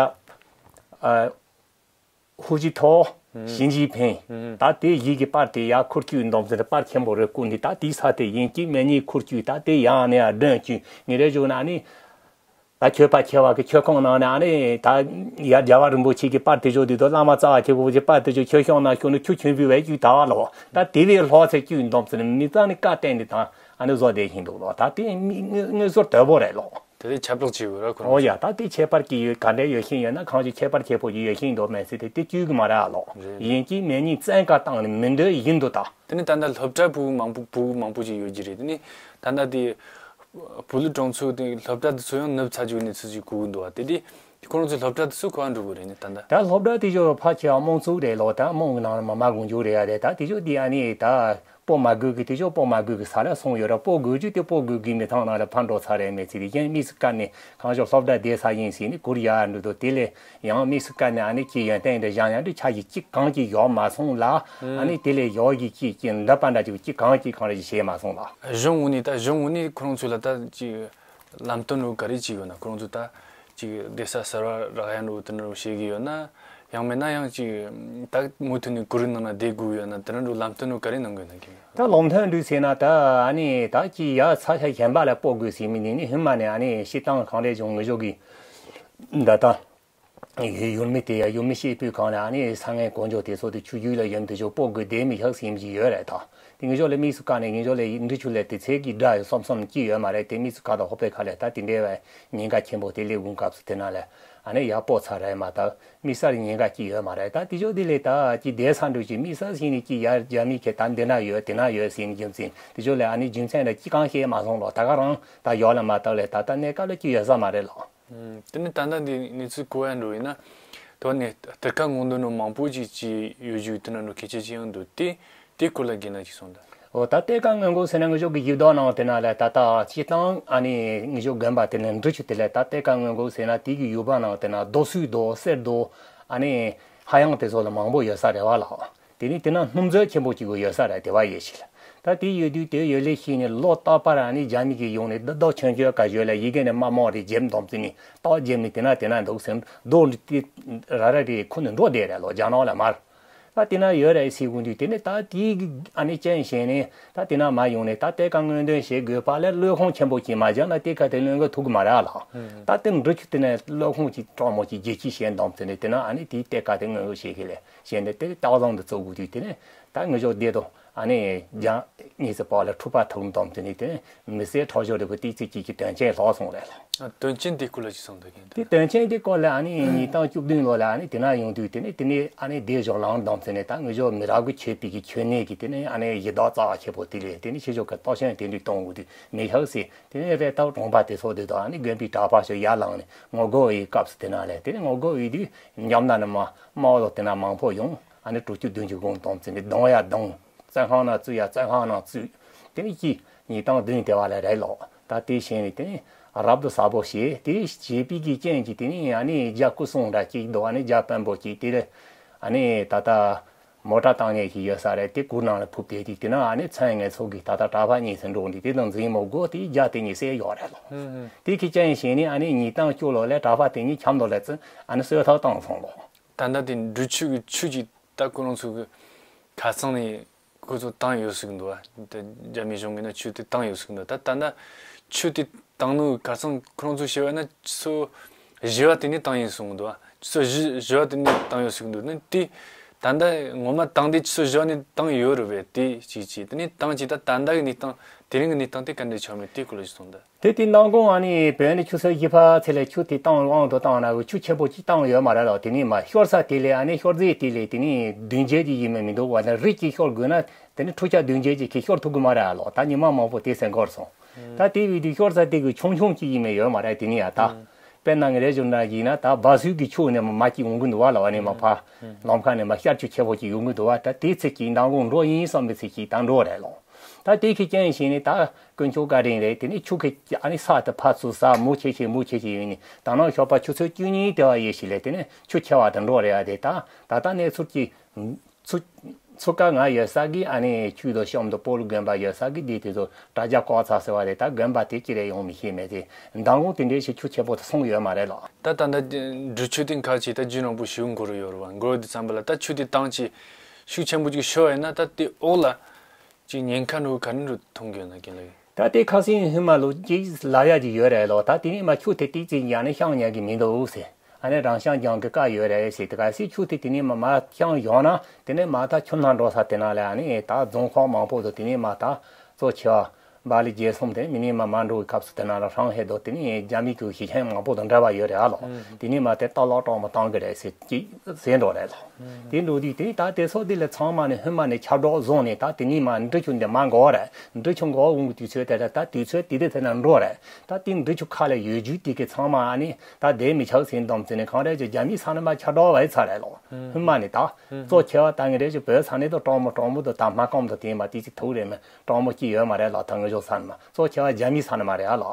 ཨ། ཧུའུ་ཅི་ཐོ། ཞིན་ཅི་ཕིང་། ད་དེ་བཞི་གི་པར་དེ་ཡར་འཁུར་བཅུག་འདོམ་ཟེར་པར་ཆེན་པོ་རེ་བསྐུར་ནས་ད་དེའི་ས་དེ་ཡིན་གཅིག་མིན་གཉིས་འཁུར་བཅུག་ད་དེ་ཡང་ནས་ཡར་སྒྲོན་བཅུག་ངེད་རེ་བཞུགས་ན་ནི། ད་ཆོས་པ་ཆེ་བ་གི་ཆོས་ཁང་ནང་ནས་ཨ་ནི་ད་ཡར་རྒྱལ་བ་རིན་པོ་ཆེ་གི་པར་དེ་བཞུགས་དུས་དུ་བླ་མ་རྩ་བ་ཆེ་བོ་གི་པར་དེ་བཞུགས་ཆོས་སྐྱོང་ནང་བཞུགས་ནས་ཆུ་ཆེན་པོའི་བས་བཅུག་ད་བ་ལོ། ད་དེ་བས་ལྷོག་ཚེ་བཅུག་འདོམ་ཟེར་ནས་མི་ཚང་ནི་བཀའ་བསྟན་ནས་དང་། ཨ་ནི་བཟོ་བསྡད་བཞིན་འདུག་ལོ། ད་དེ་དངོས་དངོས་ཟོར་དོད་པོ་རེད་ལོ། དེ་དེ་ཁྱབ་བསྒྲགས་བྱས་ཡོད་ར་ཁོ་རང་། ཨོ་ཡ། ད་དེ་ཁྱད་པར་གྱི་ཡོད་ག་འདྲ་ཡོད་བཞིན་ཡོད་ན། གང་ཞིག་ཁྱད་པར་ཆེ་པོ་ཞིག་ཡོད་བཞིན་འདུག་མེད་ཟེར་ཏེ་དེ་བཅོས་གི་མ་རེད་ཨ་ལོ། རེད། ཡིན་གཅིག་མིན་གཉིས་བཙན་བཀའ་བཏང་ནས་མི་འདོད་བཞིན་དུ་ད། དེ་ནི་ད་ལྟ་སློབ་གྲྭ་ཕྲུ་གུ་མང་པོ་ཕྲུ་གུ་མང་པོ་ཞིག་ཡོད་ཀྱི་རེད། དེ་ནི་ད་ལྟ་དེ་བོད་ལུགས་གྲོང་ཚོ་དེ་སློབ་གྲྭ་དེ་ཚོ་ཡང་ནུབ་ཚ་རྒྱུ་གི་གནས་ཚུལ་ཞིག་གོ་གི་འདུག་བ། དེ་དེ་ཁོ་རང་ཚོའི་སློབ་གྲྭ་དེ་ཚོ་ག་པར་འགྲོ་གི་རེད། ནི་ད་ལྟ། ད་སློབ་གྲྭ་དེ་ཚོ་ཕལ་ཆེ་བ་དམངས་གཙོ་རེད་ལོ། ད་དམངས་གི་ནང་ལ་མི་མང་གི་འཇོག་རེད་ཡ་རེད། ད་དེ་ཚོ་དེ་ཨ་ནི་ད་སྤོ་མ་དགོས་གི། དེ་ཚོ་སྤོ་མ་དགོས་གི་ས་ལ་སོང་ཡོད་ར། སྤོ་དགོས་རྒྱུ་དེ་སྤོ་དགོས་གི་མི་ཚང་ནང་ལ་ཕར་འགྲོ་ཚར་རེད། མི་ཚེ་དེ་གཞན་དམིགས་སུ་བཀར་ནས་གང་ཤོར་སློབ་གྲྭ་བསྡད་ས་ཡིན་ཟེར་ནས་གུར་ཡར་འགྲོ་དུས། དེ་ལས་ཡང་དམིགས་སུ་བཀར་ནས་ཨ་ནི་ཅི་ཡོན་ཏན་འདྲ་བཞག་ཡང་འདྲ་ཆ་ཞིག་ཅི་གང་ཅི་ཡོད་མ་སོང་ལ། ཨ་ནི་དེ་ལས་ཡོད་གི་ཅི་ཅི་འདི་པ་འདྲ་ཅིག་ཅི་གང་ཅི་གང་རེ་ཞིག་བྱས་མ་སོང་ལ། གཞུང་ངོས་ནས་ད་གཞུང་ངོས་ནས་ཁོ་རང་ཚོ་ལ་ད་ཅི་ལམ་སྟོན་རུ་ག་རེ་བྱས་ཡོད་ན། ཁོ་རང་ཚོ་ད་ཅིག་བསྡད་ས་གསར་བ་རག་ཡ་འགྲོ་དེ་འདྲ་བྱེད་གི་ཡོད་ན། ཡང་མིན་ན་ཡང་ཅིག་ད་མུ་མཐུད་ནས་གུ་རུ་ནང་ན་བསྡད་དགོས་ཡོད་ན། དེ་འདྲ་འགྲོ་ལམ་སྟོན་འགྲོ་ག་རེ་གནང་དགོས་ན་གི། ད་ལམ་སྟོན་འགྲོ་ཟེར་ན་ད་ཨ་ནི་ད་ཅི་ཡ་ས་ཆ་གཞན་པ་ལ་སྤོ་དགོས་ཟེར་མི་ནི་ནི་ཧི་མ་ནས་ཨ་ནི་ཤི་སྟངས་གང་རེད་བྱུང་ངེས་ཤོག་གི་ད་ད་ཡུལ་མི་དེ་ཡ་ཡུལ་མི་ཤེས་པོའི་གང་ལ་ཨ་ནི་ས་ངན་གོ་འཇོག་དེ་ཚོ་དེ་ཆུ་རྒྱུས་ལ་ཡོད་མི་དེ་ཚོ་སྤོ་དགོས་བསྡད་མི་ཤག་ཟེར་མི་ཅིག་ཡོད་རེད་ད། དེ་ངེས་ཤོག་ལ་དམིགས་སུ་བཀར་ནས་ངེས་ཤོག་ལ་འབྲི་ཆུ་ལ་དེ་ཚེ་གི་དགྲ་ཡོད་བསམ་བསམ་ཅི་ཡོད་མ་རེད། དེ་དམིགས་སུ་བཀར་དང་ཧོ་པའི་ཁ་ལ་ད་དེ་འདྲའི་བའི་ཉེན་ཁ་ཆེན་པོ་དེ་སླེབས་འོང་སྐབས་སུ་དེ་ན་ལ་ཨ་ནི་ཡར་སྤོ་ཚར་རེད་མ་གཏོགས་དམིགས་བསལ་ཉེན་ཁ་ཅི་ཡོད་མ་རེད། ད་དེ་ཕྱོགས་དེ་ལས་ད་ཅི་བསྡད་ས་འགྲོ་ཅི་དམིགས་བསལ་ཞིག་ནས་ཅི་ཡར་རྒྱ་མི་ཁྱེད་ད་འདི་ན་ཡོད་དེ་ན་ཡོད་ཟེར་ནས་རྒྱུ་མཚན་དེ་ཕྱོགས་ལ་ཨ་ནི་རྒྱུ་མཚན་ལ་ཅི་གང་ཤེས་མ་སོང་ལོ། ད་ག་རང་ད་ཡོད་ལ་མ་གཏོགས་ལས་ད་ལྟ་གནས་སྐབས་ལ་ཅི་ཡོད་ས་མ་རེད་ལོ། ཨུམ། དེ་ནི་ད་ལྟ་འདི་གནས་ཚུལ་གོ་ཡ་འགྲོ་ཡིན་ན། དོ་ནི་གཏེར་ཁ་སྔོག་འདོན་ནོ་མང་པོ་ཅིག་ཅིག་ཡོད་རྒྱུ་དེ་ན་འགྲོ་གལ་ཆེ་ཅིག་ཡང་འདུག་དེ་དེ་སྐོར་ལ་དགོས་ན་ཅིག་གསུངས་དང་། འོ་ད་གཏེར་ཁ་སྔོག་འདོན་ཟེར་ན་ངེད་ཚོ་གི་ཡིག་ཐོག་ནང་དེ་ན་ལ་ད་ལྟ་སྤྱི་བཏང་ཨ་ནི་ངེད་ཚོ་དགོན་པ་དེ་ལ་འབྲི་ཆུ་དེ་ལ་ད་གཏེར་ཁ་སྔོག་འདོན་ཟེར་ན་དེ་གི་ཡུལ་པ་ནང་དེ་ན་རྡོ་སུལ་རྡོ་གསེར་རྡོ་ཨ་ནི་ཧ་ཡང་དེ་ཚོ་ལ་མང་པོ་ཡོད་ས་རེད་བ་ལགས། དེ་ནི་དེ་ན་སྣུམ་ཚོན་ཆེན་པོ་གཅིག་གོ་ཡོད་ས་རེད་དེ་བ་ཡེ་ཤེས་ལ། ད་དེ་ཡོད་དུས་དེ་ཡོད་ལེ་ཤེས་ནས་ལོ་རྟག་པར་ཨ་ནི་རྒྱ་མི་གི་ཡོང་ནས་འདི་རྡོ་ཆོན་ཆོན་ག་ཞོལ་ལ་ཡི་གེ་ནས་མ་མོ་རེ་འཇེབ་འདོམ་ཙི་ནི་རྟག་འཇེབ་ནས་དེ་ན་དེ་ན་འདུག་ཟེར་རྡོ་རེ་དེ་ར་ར་རེ་ཁོ་ནི་འགྲོ་བསྡད་རེད་ལོ་རྒྱ་ནག་ལ་མར། ད་དེ་ན་ཡོད་རེད་ཟེར་གོ་དུས་དེ་ནི་ད་དེའི་ཨ་ནི་རྐྱེན་བྱས་ནས་ད་དེ་ན་མ་ཡོང་ནས་ད་གཏེར་ཁ་སྔོག་འདོན་བྱེད་དགོས་པ་ལས་བློས་ཁོང་ཆེན་པོ་གྱིས་མ་སྦྱངས་ན་གཏེར་ཁ་དེ་སྔོག་གི་ཐུབ་གི་མ་རེད་ཨ་ལགས། ད་དེ་འབྲི་ཆུ་དེ་ནས་བློས་ཁོང་གྱིས་སྤྲང་མོ་གྱིས་རྒྱལ་སྤྱི་བྱས་འདོམ་ཙི་ནི་དེ་ན་ཨ་ནི་དེའི་གཏེར་ཁ་དེ་སྔོག་གི་བྱེད་གི་ལས། གཞན་དེ་དེ་ལྟ་བཟང་དུ་བཙུགས་དགོས་དུས་དེ་ནས་ད་ངེད་ཚོ་བསྡད་དོ་ཨ་ནི་རྒྱང་གཉིས་སུ་བར་ལ་འཁྲུག་པ་ཐུག་འདོམ་དེ་ནས་མི་སེར་ཁྲག་ཤོར་རེ་བོ་ཏིག་ཙི་གཅིག་གི་དོན་རྐྱེན་ལྷག་སོང་རེད་ལ། ཨ། དོན་རྐྱེན་དེ་སྐོར་ལ་ཅི་གསུངས་འདུག་གིན་དེ་དོན་རྐྱེན་དེ་སྐོར་ལ་ཨ་ནི་ཉིས་སྟོང་བཅུ་བདུན་ལོ་ལ་ཨ་ནི་དེ་ན་ཡོང་དུས་དེ་ནས་དེ་ནས་ཨ་ནི་བསྡད་ཞོག་ལངས་འདོམ་ཟེར་ནས་ད་ངེད་ཚོ་མི་རབས་ཀྱི་ཆོས་པའི་གི་ཆོས་ནས་གི་དེ་ནས་ཨ་ནི་ཡི་དྭགས་རྩ་ཆེ་པོ་དེ་ལས་དེ་ནས་ཆེ་ཤོས་ཀྱི་རྟོག་ཞེན་དེ་འདྲ་གཏོང་དགོས་དུས་མི་ཤག་སེ་དེ་ནས་རེད་ད་གྲོང་པ་དེ་ཚོ་དེ་དང་ཨ་ནི་དགོན་པའི་གྲྭ་པ་ཚོ་ཡར་ལངས་ནས་ངོ་རྒོལ་ཡི་སྐབས་སུ་དེ་ན་ལས་དེ་ནས་ངོ་རྒོལ་ཡི་དུས་འཇམ་ན་ནི་མ་དམག་ལོག་དེ་ན་མང་པོ་ཡོང་། ཨ་ནི་དྲུག་ཅུ་བདུན་ཅུ་གོང་དང་བཙུན་ནས་གདང་ཡ་གདང་། བཙོན་ཁང་ནང་བཙུགས་ཡ་བཙོན་ཁང་ནང་བཙུགས། དེ་ནས་ཀྱི་ཉིས་སྟོང་བདུན་དེ་བ་ལ་རེད་ལོ། ད་དེ་བཞིན་ནས་དེ་ནས་རབ་ཏུ་ཟབ་པོ་བྱས། དེ་བྱས་པའི་གི་རྐྱེན་གྱིས་དེ་ནས་ཨ་ནི་རྒྱ་སྐུ་སྲུང་འདྲ་གཅིག་འདུག་ཨ་ནི་རྒྱ་དཔོན་པོ་གཅིག་དེ་ལས་ཨ་ནི་ད་ལྟ་མོ་ཊ་བཏང་མཁན་ཞིག་ཡོད་ས་རེད། དེ་གུར་ནང་ལ་ཕུབ་དེ་དེ་དེ་ན་ཨ་ནི་མཚན་ངན་ཚོགས་ཀྱི་ད་ལྟ་གྲྭ་པ་གཉིས་སུ་འགྲོ་འདི་དེ་དང་འཛིང་མོ་སྒོ་དེ་རྒྱ་དེ་གཉིས་བསད་ཡོད་རེད་ལོ། དེ་གི་རྐྱེན་བྱས་ནས་ཨ་ནི་ཉིས་སྟོང་བཅུ་ལོ་ལ་གྲྭ་པ་དེ་གཉིས་ཁྱམས་དོ་ལ་བཙུན་ཨ་ནི་གསོད་ཐབས་བཏང་སོང་ལོ། ད་ལྟ་དེ་འབྲི་ཆུ་གི་ཆུ་གཅིག་ད་ཁོ་རང་ཚོ་གི་ཁ་སང་ནས་ཁོ་ཚོ་བཏང་ཡོད་ཟིག་འདུག་བ། དེ་རྒྱ་མི་གཞུང་གིས་ན་ཆུ་དེ་བཏང་ཡོད་ཟིག་འདུག་ད་ད་ལྟ་ཆུ་དེ་བཏང་ནོ་ཁ་སང་ཁོ་རང་ཚོ་བཤད་བ་ན་ཆུ་ཚོད་བཞི་བ་དེ་ནས་བཏང་ཡིན་གསུངས་འདུག་བ། ཆུ་ཚོད་བཞི་བཞི་བ་དེ་ནས་བཏང་ཡོད་ཟིག་འདུག་ནི་དེ་ད་ལྟ་ངོ་མ་བཏང་དེ་ཆུ་ཚོད་བཞི་བ་ནས་བཏང་ཡོད་རེད་བས། དེ་གཅིག་གཅིག་དེ་ནས་བཏང་གཅིག་ད་ད་ལྟ་གི་གནས་སྟངས་དེ་རིང་གི་གནས་སྟངས་དེ་ག་འདྲ་ཆགས་མེད་དེ་སྐོར་ལ་ཞིག་གསུངས་ད། དེ་དེ་ནང་ཁོང་ཨ་ནི་བོད་ནས་ཆུ་ཚོད་བཞི་པ་ཚེ་ལ་ཆུ་དེ་བཏང་དབང་དུ་བཏང་ན་ཆུ་ཆེན་པོ་ཅིག་བཏང་ཡོད་མ་རེད་ལ། དེ་ནས་མ་ཤོར་ས་དེ་ལས་ཨ་ནི་ཤོར་རྫས་དེ་ལས་དེ་ནས་བདུན་བརྒྱད་ཅིག་ཡིན་མིན་མི་འདུག་བ་ན་རི་གཅིག་ཤོར་དགོས་ན་དེ་ནས་འཕྲུལ་ཆས་བདུན་བརྒྱད་ཅིག་གིས་ཤོར་ཐུབ་གི་མ་རེད་ལ། ད་ཉི་མ་མང་པོ་དེ་སེང་འགོར་སོང་། ད་དེ་བས་དུས་ཤོར་ས་དེ་གི་ཆུང་ཆུང་ཅིག་ཡིན་མིན་ཡོད་མ་རེད། དེ་ནས་ཡ་ད་དཔེར་ན་ངས་རེ་ཞུ་ན་ཡིན་ན་ད་བ་སུའི་གི་ཆུ་ནས་མ་མ་ཅིག་ཡོང་གི་འདུག་བ་ལ། བ་ནས་མ་ཕ་ལམ་ཁ་ནས་མ་ཤར་ཆུ་ཆེ་པོ་ཅིག་ཡོང་གི་འདུག་བ། ད་དེ་ཚེ་ཅིག་མདང་དགོང་འགྲོ་ཡིན་བསམ་པའི་ཚེ་ཅིག་ད་འགྲོ་རེད་ལོ། ད་དེ་གི་རྐྱེན་བྱས་ནས་ད་དཀོན་མཆོག་བཀའ་དྲིན་རེད། དེ་ནས་ཆུ་གི་ཨ་ནི་ས་དེ་ཕར་ཚུར་ས་མུ་ཆེ་ཆེ་མུ་ཆེ་ཆེ་ཡིན་ནས་ད་ནང་ཞོགས་པ་ཆུ་ཚོད་བཅུ་གཉིས་དེ་བ་ཡེ་ཤི་ལས་དེ་ནས་ཆུ་ཆེ་བ་དེ་འགྲོ་རེད་ཨ། དེ་ད་ད་ལྟ་གནས་ཚུལ་གྱི་ཚུ་ཚུ་ཀ་ང་ཡོད་ས་གི་ཨ་ནི་ཆུ་དང་གཤམ་དུ་སྤོ་ལོ་དགོན་པ་ཡོད་ས་གི་དེ་དེ་ཚོ་དྲ་རྒྱ་བཀག་ཚར་ཟེར་བ་རེད། ད་དགོན་པ་དེ་ཅི་རེད་ཡོང་མི་ཤེས་མེད་དེ་མདང་དགོང་དེ་འདྲའི་ཞིག་ཆུ་ཆེ་པོ་དེ་སོང་ཡོད་མ་རེད་ལ། ད་ད་ལྟ་འབྲི་ཆུ་དེ་ཁ་ཆེ་ད་རྒྱུན་རིང་པོ་ཞིག་འགོར་ཡོད་རེད་བ། འགོར་དུས་ཙམ་པ་ལ་ད་ཆུ་དེ་བཏང་ཆེ་ཤུགས་ཆེན་པོ་ཅིག་ཤོར་ཡོད་ན་ད་དེ་འོག་ལ་ཅིག་ཉེན་ཁ་འགྲོ་ག་རེ་འགྲོ་མཐོང་གི་ཡོད་ན་རྒན་ལགས། ད་དེ་ཁ་སང་ཧི་མ་ལོ་ཅིག་ལབ་ཡ་ཅིག་ཡོད་རེད་ལོ། ད་དེ་ནས་མ་ཆུ་དེ་ཏིག་ཙིག་ཡང་ནས་ཤང་ཉག་གི་མི་འདུག་ཟེར། ཨ་ནི་རང་ཤང་རྒྱང་གི་བཀའ་ཡོད་རེད་ཟེར། དེ་ག་སི་ཆུ་དེ་དེ་ནས་མ་མ་ཤང་ཡོང་ན་དེ་ནས་མ་ད་ཆུ་ནང་འགྲོ་ས་དེ་ན་ལ་ཨ་ནི་ད་རྫོང་ཁག་མང་པོ་དུ་དེ་ནས་མ་ད་གཙོ་ཆེ་བ། སྦ་ལི་རྒྱལ་གསུམ་དེ་མི་ནི་མ་མ་འགྲོ་བའི་སྐབས་སུ་དེ་ན་ལ་ཧྲང་ཧེ་དོ་དེ་ནི་རྒྱ་མི་གི་ཞི་ཆེན་མང་པོ་དང་འབྲེལ་བ་ཡོད་རེད་ཨ་ལོ། དེ་ནི་མ་དེ་ཏ་ལོ་གྲོགས་མོ་བཏང་གི་རེད་ཟེར་གྱི་ཟེར་འགྲོ་རེད་ལོ། དེ་འགྲོ་དུས་དེ་ད་དེ་ཚོ་དེ་ལ་ཚང་མ་ནི་ཧུན་མ་ནི་ཆབ་སྒྲོག་བཟུང་ནས་ད་དེ་ནི་མ་འབྲི་ཆུ་འདི་མ་འགོ་རེད། འབྲི་ཆུ་འགོ་འོང་གི་དུས་ཚོད་དེ་རེད། ད་དུས་ཚོད་དེ་དེ་དེ་ན་འགྲོ་རེད། ད་དེ་འབྲི་ཆུ་ཁ་ལ་ཡོད་རྒྱུ་དེ་གི་ཚང་མ་ཨ་ནི་ད་དེ་མི་ཆགས་ཟིན་དམ་ཚིག་ནི་གང་རེད་ཅེ་རྒྱ་མི་ས་ནི་མ་ཆབ་སྒྲོག་བས་ཚ་རེད་ལོ། ཧུན་མ་ནི་ད་གཙོ་ཆེ་བ་ད་ངི་རེད་ཅེ་བོད་ས་ནི་དུ་གྲོགས་མོ་གྲོགས་མོ་དུ་ད་མ་ཀམ་དུ་དེ་མ་དེ་ཅི་ཐུག་རེད་མེད། གྲོགས་མོ་སྐྱིད་ཡོད་མ་རེད་ལ། ད་ངི་ཞོ་ས་ནི་མ་གཙོ་ཆེ་བ་རྒྱ་མི་ས་ནི་མ་རེད་ཨ་ལ།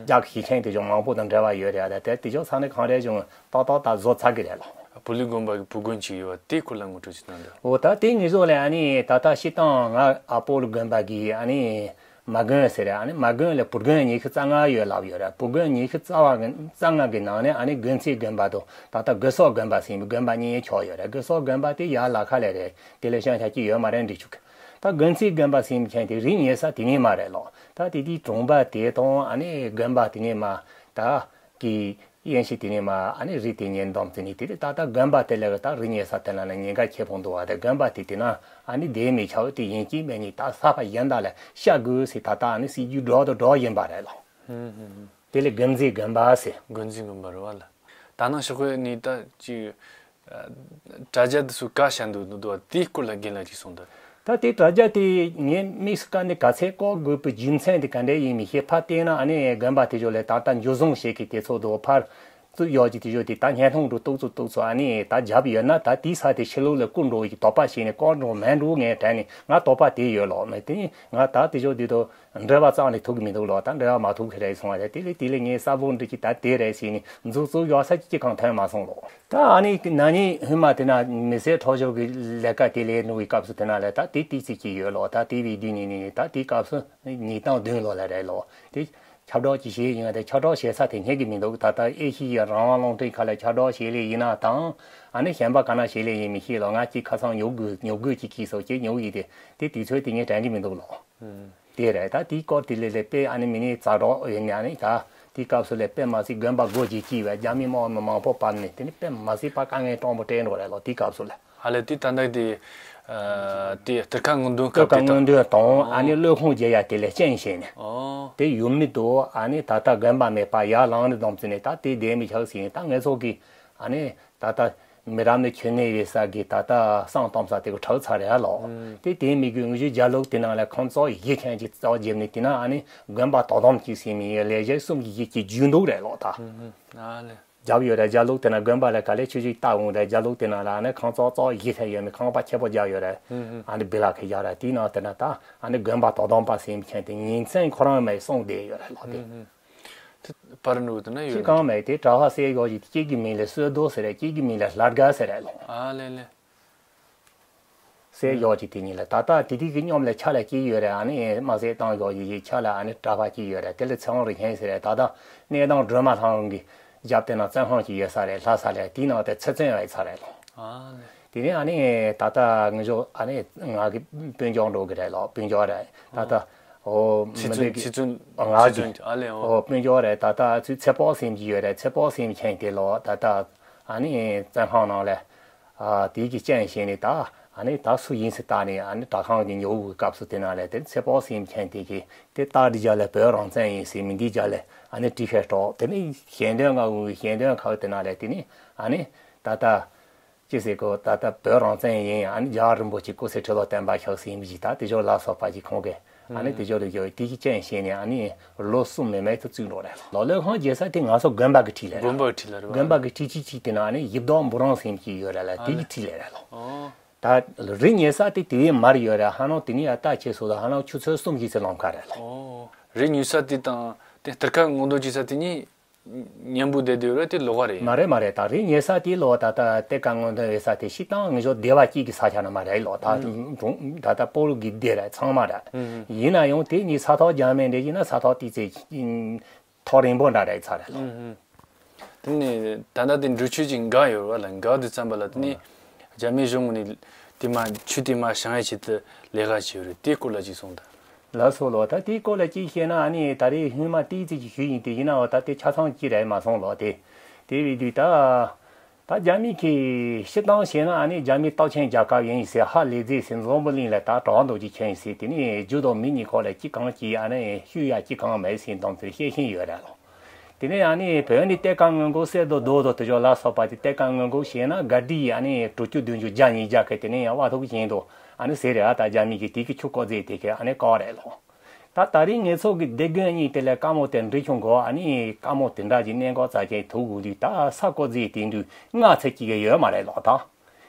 རྒྱ་གི་ཞི་ཆེན་དེ་ཞོ་མང་པོ་དང་འབྲེལ་བ་ཡོད་རེད་ཨ། ད་དེ་དེ་ཞོ་ས་ནི་གང་རེད་ཅུང་ཏག་ཏག་ད་བཟོ་ཚར་གི་རེད་ལ། བུ་ལི་དགོན་པ་གི་བུ་དགོན་ཅིག་ཡོད་པ་དེ་སྐོར་ལ་ངོ་སྤྲོད་ཅིག་གནང་དང་། འོ་ད་དེ་ངི་ཞོ་ལས་ཨ་ནི་ད་ལྟ་ཤི་སྟངས་ང་ཨ་པོ་ལི་དགོན་པ་གི་ཨ་ནི་མ་དགོན་ཟེར་རེད། ཨ་ནི་མ་དགོན་ལས་བུ་དགོན་ཉི་ཤུ་རྩ་ལྔ་ཡོད་ལབ་ཡོད་རེད། བུ་དགོན་ཉི་ཤུ་རྩ་བ་གི་རྩ་ལྔ་གི་ནང་ནས་ཨ་ནི་དགོན་རྩེ་དགོན་པ་དང་ད་ལྟ་དགོན་སོག་དགོན་པ་ཟིན་པའི་དགོན་པ་གཉིས་ཆོག་ཡོད་རེད། དགོན་སོག་དགོན་པ་དེ་ཡར་ལ་ཁ་ལས་རེད། དེ་ལས་ཤང་ཤ་ཅི་ཡོད་མ་རེད་འདྲི་ཆུག་ད་དགོན་རྩེ་དགོན་པ་ཟིན་མཁན་དེ་རི་ཉེ་ས་དེ་ནས་མ་རེད་ལོ། ད་དེ་དེའི་གྲོང་པ་དེ་དང་ཨ་ནི་དགོན་པ་དེ་ནས་མ་ད་གི་ཡན་ཤི་དེ་ནས་མ་ཨ་ནི་རི་དེ་ཉེ་འདོམ་དེ་ནས་དེ་དེ་ད་ད་དགོན་པ་དེ་ལས་ད་རི་ཉེ་ས་དེ་ལ་ན་ཉེན་ཁ་ཁྱེད་ཕོང་འདུག་བ། དེ་དགོན་པ་དེ་དེ་ན་ཨ་ནི་དེ་མི་ཆའོ་དེ་ཡིན་གཅིག་མེད་གཉིས་ད་ས་ཕ་ཡན་ད་ལ་ཤ་དགོས་སི་ད་ད་ཨ་ནི་སི་རྒྱུ་འགྲོ་དུ་འགྲོ་ཡིན་པ་རེད་ལོ། དེ་ལས་དགོན་རྩེ་དགོན་པ་སི་དགོན་རྩེ་དགོན་པ་རེད་བ་ལ། ད་ནང་ཤོག་ཁོས་ནི་ད་ཅི། དྲ་རྒྱ་དེ་ཚོ་བཀའ་བཤད་འདུག་འདུག་བ་དེའི་སྐོར་ལ་རྒན་ལགས་ཀྱིས་གསུངས་དང་། ད་དེ་དྲ་རྒྱ་དེ་ངས་དམིགས་སུ་བཀར་ནས་ག་ཚད་བཀོག་དགོས་པའི་རྒྱུ་མཚན་དེ་ག་འདྲས་ཡིན་མི་ཤེས། ཕར་བལྟས་ན་ཨ་ནི་དགོན་པ་དེ་ཚོ་ལས་ད་ལྟ་འཇུ་བཟུང་བྱེད་ཀྱི་དེ་ཚོ་དུ་ཕར་བཙུགས་ཡོད་ཀྱི་དེ་ཚོ་དེ་ད་བརྙན་ཐུང་འགྲོ་ཏོག་ཙུག་ཏོག་ཙུག་ཨ་ནི་ད་རྒྱབ་ཡོད་ན་ད་དེའི་ས་དེ་ཕྱི་ལོགས་ལ་བསྐུར་འགྲོ་གི་དོགས་པ་བྱས་ནས་བཀོག་འགྲོ་མེད་འགྲོ་ངས་དྲན་ནས་ང་དོགས་པ་དེ་ཡོད་ལོ། མེད་དེ་ང་ད་དེ་ཚོ་དེ་དུ། འབྲེལ་བ་རྩ་ནས་ཐུག་གི་མི་འདུག་ལོ། ད་འབྲེལ་བ་མ་ཐུག་གི་རེད་སོང་བ་རེད། དེ་ལས་དེ་ལས་ངས་གསལ་པོ་འདྲི་གི་ད་དེ་རེད་ཟེར་ནས་མཛུབ་བཙུགས་ཡོད་ས་ཅི་གང་ཐོན་མ་སོང་ལོ། ད་ཨ་ནི་ན་ནིང་ཧུན་མ་དེ་ན་མི་སེར་འཕྲོག་བཅོམ་གི་ལས་ཀ་དེ་ལས་ནུ་བའི་སྐབས་སུ་དེ་ན་ལས་ད་དེ་ཏི་ཙི་ཅི་ཡོད་ལོ། ད་དེ་བའི་དུས་ནས་ནས་ད་དེའི་སྐབས་སུ་ཉིས་སྟོང་བདུན་ལོ་ལ་རེད་ལོ། དེ་ཁྱབ་བསྒྲགས་ཅི་བྱས་ཡིན་ན་དེ་ཁྱབ་བསྒྲགས་བྱེད་ས་དེ་སྙེག་གི་མི་འདུག་ད་ལྟ་ཨེ་ཤི་ཡའི་རང་དབང་རླུང་འཕྲིན་ཁག་ལ་ཁྱབ་བསྒྲགས་བྱེད་ལས་ཡིན་ན་དང་ཨ་ནི་གཞན་པ་ག་ན་བྱེད་ལས་ཡིན་མི་ཤེས་ལོ། ང་ཅི་ཁ་སང་ཉོ་དགོས་ཉོ་དགོས་ཅི་གིས་སོ་ཅེས་ཉོ་ཡི་དེ་དེ་དུས་ཚོད་དེ་ངས་དྲན་གི་མི་འདུག་ལོ། དེ་རེད། ད་དེའི་སྐོར་དེ་ལས་ལས་དཔེ་ཨ་ནི་མི་ནི་ཛ་དྲག་ཡོད་ནི་ཨ་ནི་ད་དེའི་སྐབས་སུ་ལས་དཔེ་མ་སྲིད་དགོན་པ་སྒོ་འབྱེད་ཀྱི་བས་རྒྱ་མི་དམག་མི་མང་པོ་བབས་ནས་དེ་ནི་དཔེ་མ་སྲིད་པ་དཀའ་ངལ་སྤྲང་པོ་སྤྲད་འགྲོ་རེད་ལོ། དེའི་སྐབས་སུ་ལས། ཧ་ལས་དེ་ད་ལྟ་དེ་དེ་གཏེར་ཁ་སྔོག་འདོན་སྐབས་དེ་དང་། སྔོག་འདོན་དང་ཨ་ནི་ཨོ། ཀློག་ཁུངས་རྒྱག་ཡ་དེ་ལས་རྐྱེན་བྱས་ནས་ཨོ། དེ་ཡུལ་མི་དུ་ཨ་ནི་ད་ལྟ་དགོན་པ་མེད་པ་ཡར་ལངས་ནས་བསྡོམས་ཚེ་ནས་ད་དེ་བསྡད་མི་ཆགས་ཟིན། ད་ངེད་ཚོ་གི་ཨ་ནི་ད་ལྟ་མི་རབས་ནས་ཁྱོན་ནས་ཡོད་ས་གི་ད་ལྟ་བསང་གཏོང་ས་དེ་གི་ཁྲག་ཚ་རེད་ལོ། ཨུམ། དེ་དེ་མི་དགོས་ངུ་ཞུ་རྒྱ་ལུགས་དེ་ནང་ལ་ཁང་བཙོག་ཡིད་ཆེན་གྱི་རྩ་བ་བརྒྱབ་ནས་དེ་ན་ཨ་ནི་དགོན་པ་དོ་དམ་གྱི་སེམས་ཡིན་ལས་བྱེད་གསུམ་གྱི་ཡིད་ཀྱི་རྒྱུ་འདུག་རེད་ལོ་ད། ཨུམ་ཧུམ། ཨ་ལེ། རྒྱབ་ཡོད་རེད། རྒྱ་ལུགས་དེ་ན་དགོན་པ་ལ་ག་ལེ་ཆུ་ཆུ་བཏགས་འོང་རེད། རྒྱ་ལུགས་དེ་ནང་ལ་ཨ་ནི་ཁང་བཙོག་བཙོག་ཡིད་ཆེན་ཡོད་མི་ཁང་པ་ཆེ་པོ་རྒྱག་ཡོད་རེད། ཨུམ་ཧུམ། ཨ་ནི་བི་ལ་ཁེ་རྒྱག་རེད། དེ་ནང་དེ་ན་ད་ཨ་ནི་དགོན་པ་དོ་དམ་པ་སེམས་ཆེན་དེ་ཉིན་མཚན་ཁོ་རང་མེད་གསུངས་བསྡད་ཡོད་རེད་ལོ་དེ། ཨུམ་ཧུམ། དེ་པར་འགྲོ་དེ་ན་ཡོད་ཅི་རེད། གང་མེད་དེ་གྲྭ་པ་སེ་ཡོག་ཅིག་གཅིག་གི་མིང་ལ་བསོད་རྡོ་ཟེར་རེད། གཅིག་གི་མིང་ལ་ལྷ་དགའ་ཟེར་རེད་ལོ། ཨ་ལེ་ལེ། སེ་ཡོག་ཅིག་དེ་གཉིས་ལ་ད་ལྟ་དེ་དུས་ཀྱི་སྙོམས་ལ་ཆ་ལ་གཅིག་ཡོད་རེད། ཨ་ནི་དམར་ཟས་བཏང་ཡོག་ཡི་ཡི་ཆ་ལ་ཨ་ནི་གྲྭ་པ་གཅིག་ཡོད་རེད། དེ་ལ་ཚེ་དབང་རིན་ཆེན་ཟེར་རེད། ད་ལྟ་གནས་བདག་སྒྲོལ་མ་ལྷ་དབང་གི་རྒྱབ་དེ་ན་བཙོན་ཁང་གཅིག་ཡོད་ས་རེད། ལྷ་ས་ལ་དེའི་ནང་དེ་ཚེ་བཙོན་བས་ཚར་རེད་ལོ། ཨ་ལེ། དེ་ནས་ཨ་ནི་ད་ལྟ་ངེད་ཚོ་ཨ་ནི་ང་གི་སྤུན་ཀྱག་འགྲོ་གི་རེད་ལོ། སྤུན་ཀྱག་རེད་ད་ལྟ། ཨོ་ཚེ་བཙོན། མི་འདུག་གི་ཚེ་བཙོན། ང་ཚེ་གི་བཙོན་ཨ་ལེ། ཨོ། ཨོ་སྤུན་ཀྱག་རེད་ད་ལྟ་ཚུ་ཚེ་དཔག་སེམས་ཀྱི་ཡོད་རེད། ཚེ་དཔག་སེམས་མཁན་དེ་ལོ་ད་ལྟ་ཨ་ནི་བཙོན་ཁང་ནང་ལ་ཨ་དེ་གི་རྐྱེན་བྱས་ནས་ད་ཨ་ནི་ད་སུ་ཡིན་ཟེར་བལྟས་ནས་ཨ་ནི་དྲ་ཁང་གི་ཉོ་བའི་སྐབས་སུ་དེ་ནང་ལ་དེ་ཚེ་དཔག་སེམས་མཁན་དེ་གི་དེ་རྟགས་འདི་རྒྱ་ལ་བོད་རང་བཙན་ཡིན་ཟེར། མི་འདི་རྒྱ་ལ་ཨ་ནི་ཊི་ཤར་ཊི་དེ་ནི་ཞལ་འདོན་ང་འུ་ཞལ་འདོན་ཁག་དེ་ནང་ལ་དེ་ནི་ཨ་ནི་ད་ལྟ། ཅི་ཟེར་གོ་ད་ལྟ་བོད་རང་བཙན་ཡིན། ཨ་ནི་རྒྱལ་བ་རིན་པོ་ཆེ་སྐུ་ཚེ་ཁྲི་ལོ་བརྟན་པ་ཤོག་ཟེར་ཡིན་པ་ཞིག་ད་དེ་ཕྱོགས་ལ་སོགས་པ་ཞིག་ཁོང་གིས་ཨ་ནི་དེ་ཕྱོགས་ལ་ཡོད་དེ་གི་རྐྱེན་བྱས་ནས་ཨ་ནི་ལོ་གསུམ་མེད་མེད་དུ་བཙུགས་འགྲོ་རེད་ལོ། ལོ་ལོ་ཁང་རྒྱལ་ས་དེ་ང་ཚོ་དགོན་པ་གི་འཁྲིས་ལ་རེད། དགོན་པ་གི་འཁྲིས་ལ་རེད་བ། དགོན་པ་གི་འཁྲིས་གཅིག་གཅིག་དེ་ན་ཨ་ནི་ཡིབ་རྡོ་འབུ་རང་ཟེར་ཡིན་པ་ཞིག་ཡོད་རེད་ལ། དེ་གི་འཁྲིས་ལ་རེད་ལོ། ཨོ། ད་རི་ཉེ་ས་དེ་དེ་བས་མར་ཡོད་རེད། ཧ་ནང་དེ་ནི་ཨ་ལྟ་ཆེ་སོ་ལ་ཧ་ནང་ཆུ་ཚོད་གསུམ་ཞིག་ཚེ་ལམ་ཁ་རེད་ལོ། ཨོ། རི་ཉུལ་ས་དེ་དང་དེ་གཏེར་ཁ་སྔོག་འདོན་བྱེད་ས་དེ་གཉིས། མཉམ་པོ་བསྡད་དུས་རེད་དེ་ལོགས་ཀ་རེད། མ་རེད་མ་རེད། ད་རེས་ཉེ་ས་དེ་ལོ་ད་ལྟ་གཏེར་ཁ་སྔོག་འདོན་བྱེད་ས་དེ་ཤི་སྟངས་ངེད་ཚོ་སྡེ་བ་གཅིག་གི་ས་ཆ་ན་མ་རེད་ལོ། ད་ཨུམ། ད་ལྟ་སྤོ་ལོ་གི་སྡེ་རེད་ཚང་མ་རེད། ཨུམ། ཡིན་ན་ཡང་དེ་གཉིས་ས་ཐོག་རྒྱ་མེད་འདྲ་ཡིན་ན་ས་ཐོག་ཏི་ཙེ་ཐོག་རིང་པོ་འདྲ་རེད་ཚ་རེད་ལོ། ཨུམ། དེ་ནས་ད་ལྟ་དེ་འབྲི་ཆུ་ཅིག་འགག་ཡོད་རེད་བ་ལ། འགག་དུས་ཙམ་པ་ལ་དེ་ནས་རྒྱ་མི་གཞུང་ནས་དེ་མ་ཆུ་དེ་མ་བཞེངས་ཡ་ཆེད་དུ་ལས་ཀ་བྱས་ཡོད་རེད། དེའི་སྐོར་ལ་ཅིག་གསུངས་དང་། ལགས་སོ་ལོ། ད་དེའི་སྐོར་ལ་ཅིག་བཤད་ན་ཨ་ནི་ད་རེས་སྔོན་མ་ཏིག་ཙི་ཅིག་ཞུས་ཡིན་དེ་ཡིན་ནའང་ད་དེ་ཆ་ཚང་ཅི་རེད་མ་སོང་ལོ། དེ་དེ་བས་དུས་ད་ ད་རྒྱ་མི་གི་སྤྱིར་བཏང་བྱས་ན་ཨ་ནི་རྒྱ་མི་སྟོབས་ཆེན་རྒྱལ་ཁབ་ཡིན་ཟེར། ཧ་ལས་རྫས་ཟེར། འཛམ་བུ་གླིང་ལ་ད་གྲགས་མདོག་ཅིག་ཁྱོན་ཟེར། དེ་ནས་རྒྱུ་དང་མི་གཉིས་ཁོ་ལ་གཅིག་གང་གཅིག་ཨ་ནི་ཤུགས་ཡ་གཅིག་གང་མེད་ཟེར་འདོམ་ཚུལ་བཤད་བཞིན་ཡོད་རེད་ལོ། དེ་ནས་ཨ་ནི་བོད་ནི་གཏེར་ཁ་དངུལ་ཁང་གསེར་དང་རྡོ་དང་དེ་ཚོ་ལ་སོགས་པ་དེ་གཏེར་ཁ་དངུལ་ཁང་བྱས་ན་ག་དུས་ཨ་ནི་དྲུག་ཅུ་བདུན་ཅུ་བརྒྱ་ཉིས་བརྒྱ་གི་དེ་ནས་ཡང་བ་ཐུག་བཞིན་དུ་ཨ་ནི་ཟེར་རེད། ཨ་ད་རྒྱ་མི་གི་དེ་གི་ཆུ་བཀོད་རྫས་དེ་གི་ཨ་ནི་བཀག་རེད་ལོ། ད་ད་རིང་ངེད་ཚོ་གི་སྡེ་དགོན་གཉིས་དེ་ལ་དཀའ་མོ་དེ་འདྲ་བྱུང་གོ། ཨ་ནི་དཀའ་མོ་དེ་འདྲ་ཅིག་གནད་འགག་རྩ་ཆེན་ཐུག་དགོས་དུས་ད་ས་བཀོད་རྫས་དེ་འདྲ་སྔ་ཚེ་གཅིག་གི་ཡོད་མ་རེད་ལོ་ད།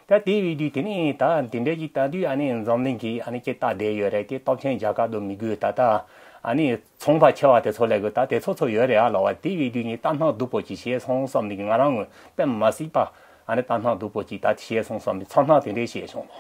ད་དེ་བས་དུས་དེ་ནས་ད་དེ་འདྲ་ཅིག་ད་དུས་ཨ་ནི་འཛམ་གླིང་གི་ཨ་ནི་ཅིག་ལྟ་བསྡད་ཡོད་རེད། དེ་སྟོབས་ཆེན་རྒྱལ་ཁབ་དང་མི་དགོས། ད་ད་ཨ་ནི་ཚོང་པ་ཆེ་བ་དེ་ཚོ་ལ་གི་ད་དེ་ཚོ་ཚོ་ཡོད་རེད་ཨ་ལོ་བ། དེ་བས་དུས་ངས་ལྟ་སྣང་སྡུག་པོ་ཅིག་བྱས་སོང་བསམ་ནས་ང་རང་ངོས་དཔེ་མ་སྲིད་པ་ཨ་ནི་ལྟ་སྣང་སྡུག་པོ་ཅིག་ད་བྱས་སོང་བསམ་ནས་ཚོར་སྣང་དེ་འདྲ་བྱས་བྱུང་ལོ།